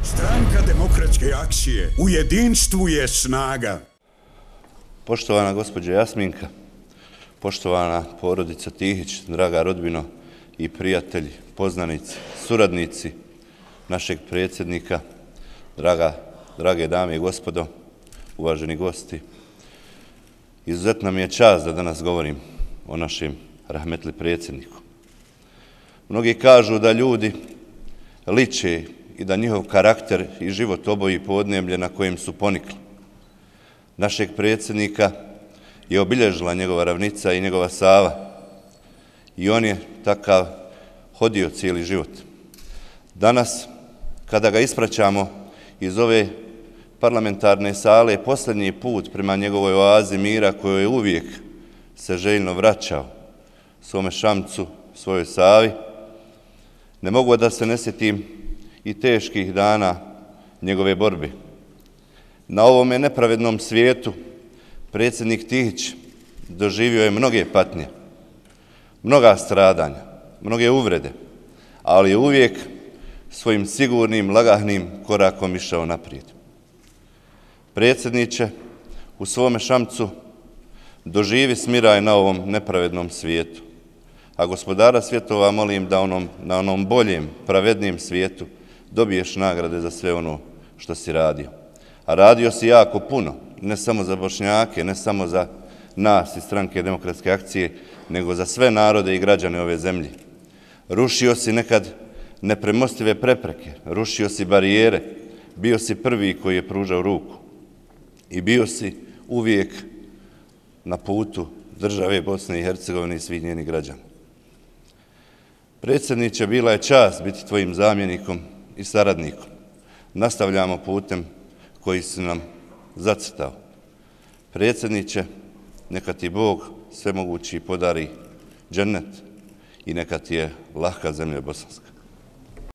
Stranka demokratske akcije. U jedinstvu je snaga. Poštovana gospođo Jasminka, poštovana porodica Tihić, draga rodbino i prijatelji, poznanici, suradnici našeg predsjednika, drage dame i gospodo, uvaženi gosti. Izuzetna mi je čast da danas govorim o našem rahmetli predsjedniku. Mnogi kažu da ljudi liče i da njihov karakter i život oboji podneblje na kojem su ponikli. Našeg predsjednika je obilježila njegova ravnica i njegova Sava i on je takav hodio cijeli život. Danas, kada ga ispraćamo iz ove parlamentarne sale, posljednji put prema njegovoj oazi mira kojoj je uvijek se željno vraćao, svome Šamcu, svojoj Savi, ne mogu da se ne sjetim i teških dana njegove borbe. Na ovome nepravednom svijetu predsjednik Tihić doživio je mnoge patnje, mnoga stradanja, mnoge uvrede, ali je uvijek svojim sigurnim, laganim korakom išao naprijed. Predsjedniče, u svome Šamcu doživi smiraj na ovom nepravednom svijetu, a gospodara svjetova molim da na onom boljem, pravednijem svijetu dobiješ nagrade za sve ono što si radio. A radio si jako puno, ne samo za Bošnjake, ne samo za nas iz Stranke demokratske akcije, nego za sve narode i građane ove zemlje. Rušio si nekad nepremostive prepreke, rušio si barijere, bio si prvi koji je pružao ruku i bio si uvijek na putu države Bosne i Hercegovine i svih njenih građana. Predsjedniče, bila je čast biti tvojim zamjenikom i saradnikom. Nastavljamo putem koji si nam zacrtao. Predsjedniče, neka ti Bog svemogući podari džennet i neka ti je lahka zemlja bosanska.